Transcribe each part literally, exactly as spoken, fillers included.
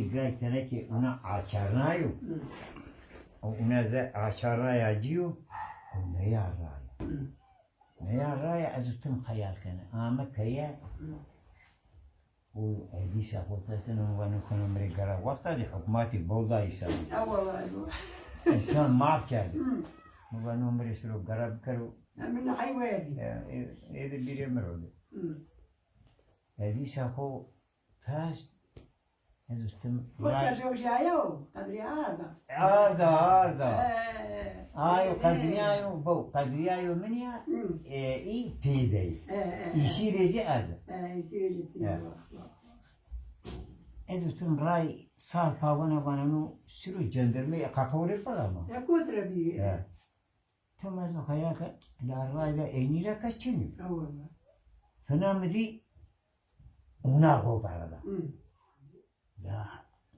Gay tenekê una açarnayo. O una ze açarnaya ciyo, o meya rayo. Meya rayo, ez û tim xeyal kene. Ame keye, o edîsa xo teseno, mi va nêkeno mi rê gera. Wexta zî hukmatî bol da îsa. Ewa, ewa. Îsan maf kerde. Mi va no mi rê siro gera bikero. Min hay werdî. E, e, êdî bîrê mi ro de. Edîsa xo taşt, ez û tim. Xo te zewjaya o, Qedrîye arda. Arda, arda. He. Ayo Qedrîyayo, bo, Qedrîyayo min ya, e, î pêdey. He, he, he. Îşî rê zî ez. He, îşî rê zî pêdey. Ez û tim ray sar pawena vaneno siro cendermeyê qaqewrê bira ma. Ya kot ra bî. He. Tim ez o xeyal ke, la ray de eynî ra ke çinî. Ewa. Fina mi dî, una xo vara da. Ya,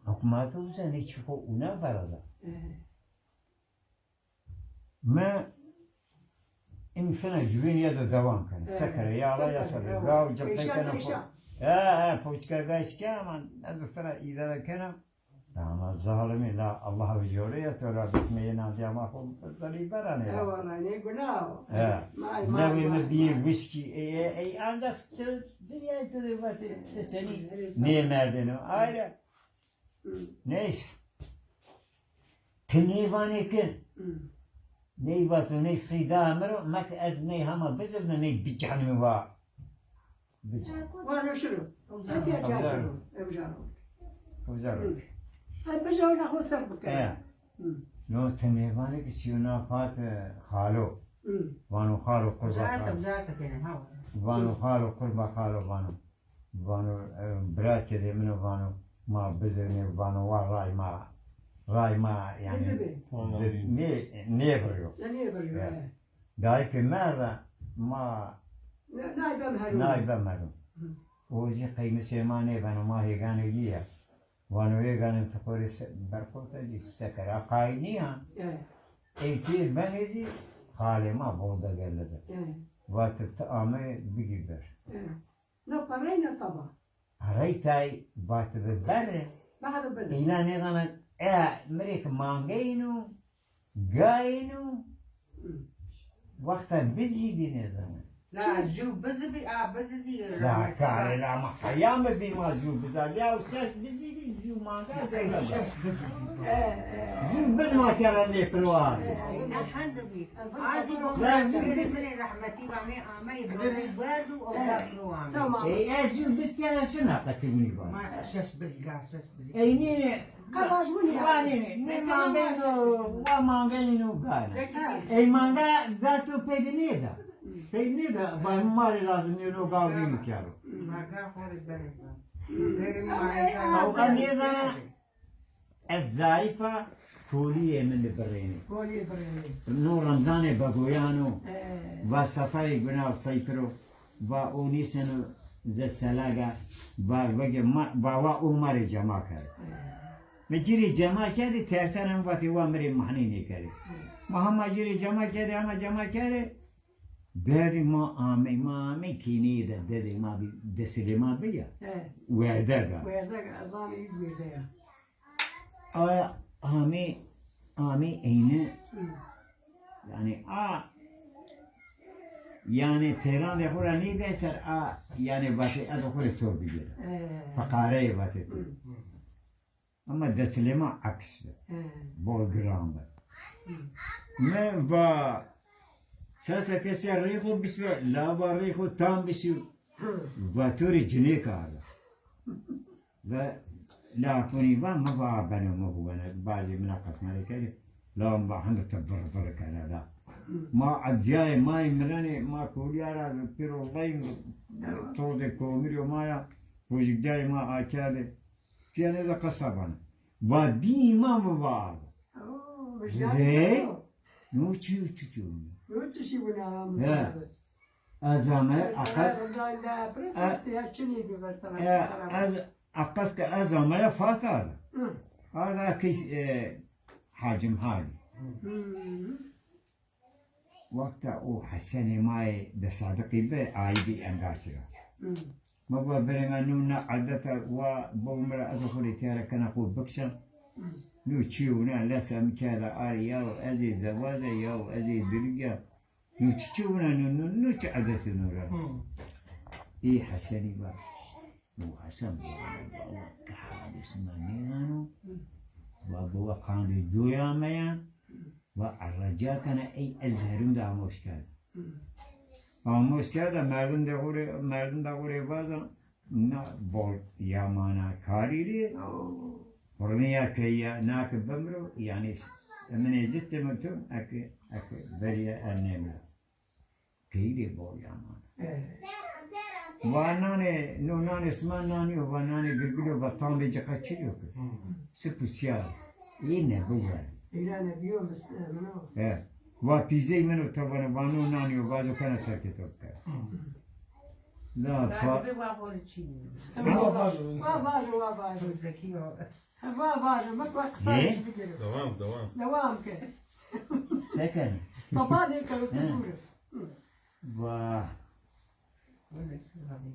hukmate uza nê çî xo una vara da. Mi in fina cüvên ya do dewam kena. Se kere, ya la ya se. Gaw cil qey kena. He, he, poçka gaş ke ama ez fina îdare kena. Ama zalimî la Allah bi corê ya, to ra bikmeyê nandîya ma xo zerî beranê ya. Ewa, nê gunah o. He. Lewê mi bîyê wişkî, ey, ey, ey, ancak tu dinyayê tu de vatê, tu senî nêmerdêno. Ayre. Neyse. Ti nêvanê ki. Ney vato, ney sîda mi ro, mek ez ney hema bizivno, ney bicanî mi va. Vano şiro. Hatiya caciro. Ewjano. Ewjano. Ha, bizo na xo ser bike. E. No ti nêvanê ki sîyo na fat, e, xalo. Vano xalo qurba xalo. Vano xalo qurba xalo vano. Vano, e, bira kedê min o vano. Ma bizirnê vano wa ray ma. Ray ma yanî. Nê, nêbiryo. Nêbiryo. Dayikê merda ma nay be merum. O zî qeymisê ma nêbeno, ma hêganê cî ya. Vano hêganê ti xo rê berxorta cî se kera, qayîl nîya. Ey têr benê zî xalê ma bolde geldi bi. Vatib ti ame bigî ber. Na perey na taba. Perey tay vatib berre. Îna nêzana, e, mi rê ki mangeyno, gayno, wexta bizî bî nêzana. La zû bizî bî, a bizî zî. La kare la ma heyame bî ma zû biza. Ya ses bizî bî, zû manga. Ses bizî bî. Zû biz ma tena nêpiro a. Elhamdülillah. Azî bo rehmetî vanê ameyî, berdû, o da piro ameyî. Tamam. E, ez zû biz tena şina qetilî va. Ma ses biz, la ses biz. Ey nê, nê. Qebaj winî. Wa nê, nê. Nê mangeyno, wa mangeyno gane. Ey manga gato peyde nêda. Peyde nêda, va ma rê lazim nîyo, no gaw nêmî kero. Ma ga xo rê berê. Berê ma. Ew nêzana. Ez zayîf a, kolîyê min de birênê. Kolîyê birênê. No Remzanê Begoyan o. He. Va sefayê gunaw seytir o. Va o nîseno ze selaga. Va vege ma, va wa o ma rê cema kerdê. He. Mi ci rê cema kerdê, tersena mi vatê wa mi rê mahnê nêkerdê. He. Ma hema ci rê cema kerdê, hema cema kerdê. Berdî ma amey, ma amey kêneyê de, dedê ma bî, desilê ma bî ya. He. Werdeg a. Werdeg a, ez vanê Îzmîr de ya. A, amê, amê eyni, yanî a, yanî pêrandê xo ra nêbîyay ser a, yanî vatê ez xo rê tor bigêra. He. Feqareyê vatê to. Ama desilê ma aks bi. He. Bol giran bi. Mi va, sete kesî rê xo bisbe, la va rê xo tam bisî. Va to rê cinêk arda. Ve la konî va mi va beno mi huwene. Bazê mina qesmere kerê. La mi va hende ti vir vir kene la. Ma eciyayê ma yê mirenê, ma kolîya ra pêro leyno, tozê komirîyo ma ya, hojikcayê ma akerdê. Tîya nêza qesa vana. Va dî ma mi va arda. Rê, no çi, çi, çi. No çi şî wina mi va arda. Ez ame, aqas, e, ez, aqas ke ez amaya fata de. Arda ke, e, Hacim Halî. Wexta o Hesenê ma yê Besadiqî bi, ayî bî Engaçi ra. Baba birê ma, nû na edeta wa bo mi ra, ez xo rê tîya ra kena xo bikişa. Nû çîyo wina lesa mi kerda arê, yaw ez ê zewaze, yaw ez ê dilîge. Nû çi çî wina, nû, nû, nû çi edetê nû ra. Ê Hesenî va. Nû Hesen va, va, va, ke hadis ma nêdano. Va, bo wa qandê doya me ya. Va, erreca kena, ey ez herûn de amoş kerda. Amoş kerda, merdim de xo rê, merdim de xo rê vaza, na bol yamana karî rê, hurniya ke ya, na ke bimro, yanî, eminê citê mi tu, eke, eke beriye ernêmro. Keyî rê bol yamana. Va nanê, no nanê sima nanî yo, va nanê girgilo, va tamê ci qe çi yo ke. Sip û sîya. Ê nebi we. Êra nebi yo, mis-, e, min o. E. Va pîzey min o, to vana, va no nanî yo, vazo kena terkê to bikero. La fa- Dibe wa xo rê çî nîyo. Wa vajo. Wa vajo, wa vajo. Zekî yo. Va vajo, mi va qisayê ci bigiro. Dewam, dewam. Dewam ke. Se kenê? Topa nêkero, tu bûre. Va.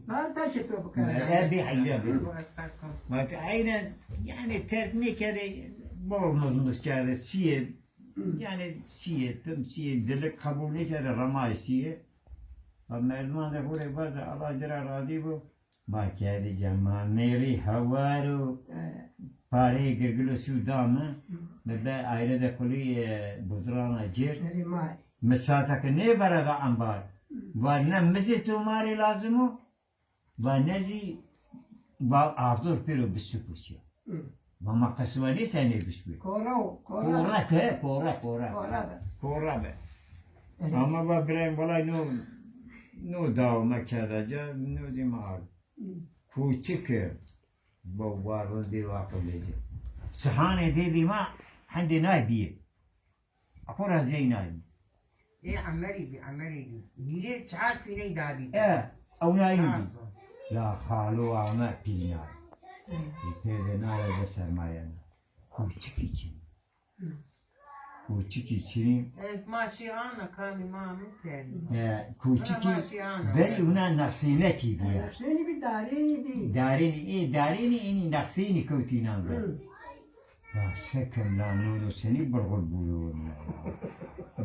Ma terkê to bikero. E, bî heyra bî. Ma ke aynen, yanî terk nêkerdê, bol mizmiz kerdê, sîyê, yanî sîyê, tim sîyê, dilik qebul nêkerdê, remayê sîyê. Va merdiman de xo rê vaze, Allah ci ra razî bo. Ma kerdê ca, ma mêrî hewar û pareyê girgilo sî da mi. Mi be ayre de kulî, e, budrana cir. Mi saeta ke nêverada embar. Va ne mizê to ma rê lazim o, va ne zî, va ardor pêro bi sip û sîya. Va ma qesima nêsenê bişkî. Kora o, kora. Kora ke, kora, kora. Kora be. Kora be. Ama va birayim, walay no, no dawa ma kerda ca, no zî ma ard. Kûçike, bo wa rindî wa qewlêcî. Sihanê dêdî ma hendê nay bîyê. Apo ra zey nay bî. Ê Emerî bî, Emerî bî. Hîrê çar pîney dabî. E, ewnayî bî. La xalo ame pînay. Ê pê de nare de sermayena. Kûçikî çin. Kûçikî çinî. E, ma şî ana, kamî ma min kerdî. E, kûçikî verî wina nefsênekî bîya. Nefsênî bî, darênî bî. Darênî, ê darênî, înî nefsênî kewtî înan ver. Ya se kem la, no no senî birxul bûyo wina ya.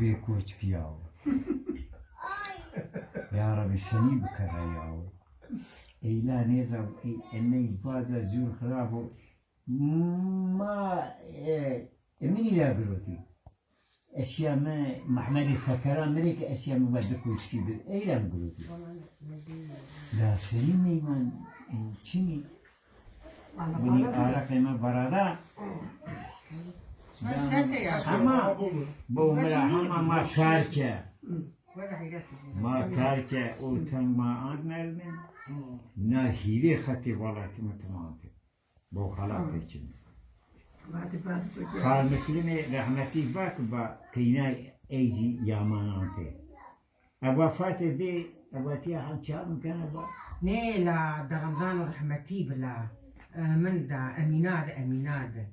Bê kûçikî ya. Ya Rebî, senî bikera ya. Eyla nêza, ey, eney vaza zûr xirab o. Ma, e, Emînî ra girotî. Eşya mi, Mehmedê Sekera mi rê ke eşya mi va di kûçikî bi, ey ra mi girotî. La senî meyman, e, çinî. Winî areqê mi verada. Hema, bo mi ra hema ma kar ke. Ma kar ke, o teng ma ard merdin. Na hîrê xetê welatî mi tim ante. Bo xelat pêçin. Kar Muslimê rehmetî va ke va keyna ey zî yaman ante. Eva Fatê bê, eva tîya hem çar mi kena va. Nê la, Deremzano rehmetî bi la. E, min da, Emîna de, Emîna de.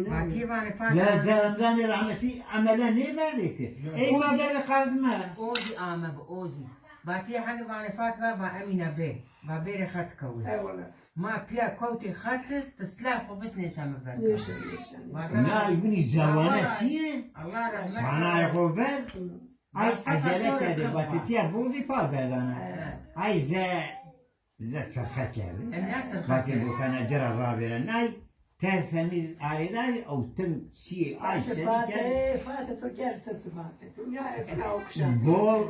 Fatî vanê Fatî. La Deremzanê rehmetî emele nêberdê ke. Ey ma dere qazme. O zî ame bi, o zî. Fatî hende vanê Fatî va, va Emîna bê. Va bêrê xet kewê. Eyvallah. Ma pîya kewtê xeti, ti silahê xo vist nêşa mi ver. Nêşa, nêşa, nêşa. Nay winî zewane sîye. Allah rehmet. Sanayê xo ver. Ay ecele kerdê, vatê tîya bozî pa verdana. Ay ze, ze sirxe kerdê. Vatê bokana ci ra ravêre. Nay tertemiz arêday, ew tim sîye ay serî kerdê. Fatê, Fatê to kerd sirtî Fatê. To ya efna o kişa. Bol.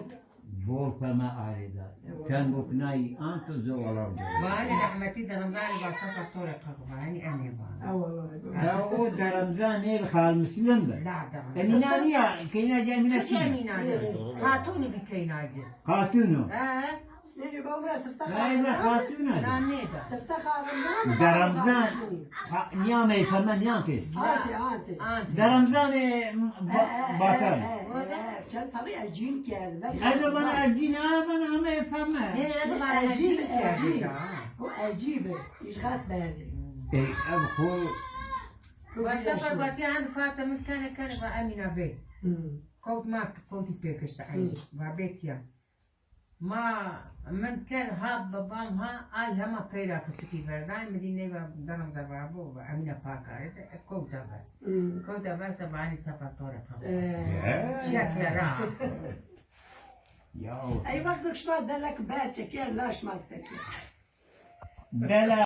Bol peme arê da. Tengok nayî anto zewalaw de. Vanî rehmetî Deremzanî va sefer to rê qeq vanî, enê vana. Ha, o Deremzanê Xal Muslim bi. La Deremzan. Emîna nîya, keyna ci Emîna çi? Emîna de. Xatûnî bi keyna ci. Xatûn o. He. Nêrê bawra sifte. Hayır, xatûn o. La nêda. Sifte Xal Muslim. Deremzan. Nîyamey peme nîyantê. Antê, antê. Deremzanê Bakar. Çend talî elcîn kerd. Ez de bana elcîn, ha, bana heme peme. Nê, ez de bana elcîn kerd. O elcî bi, îşxas berdê. Ey, ev xo. Wasa Fatî hend Fatî min kene kene va Emîna bê. Kewt ma kewtî pêkişte ey. Va bê tîya. Ma, min ker ha, babam ha, ay hema peyra fisikî verday, mi dî neyva derim de babo, emine pakare de, e, kowta ver. Hmm. Kowta ver se bani sefa tore kafa. Ee. Çiya sera. Ya. Ey wexto şima delek berçe ke, la şima fekir. Dela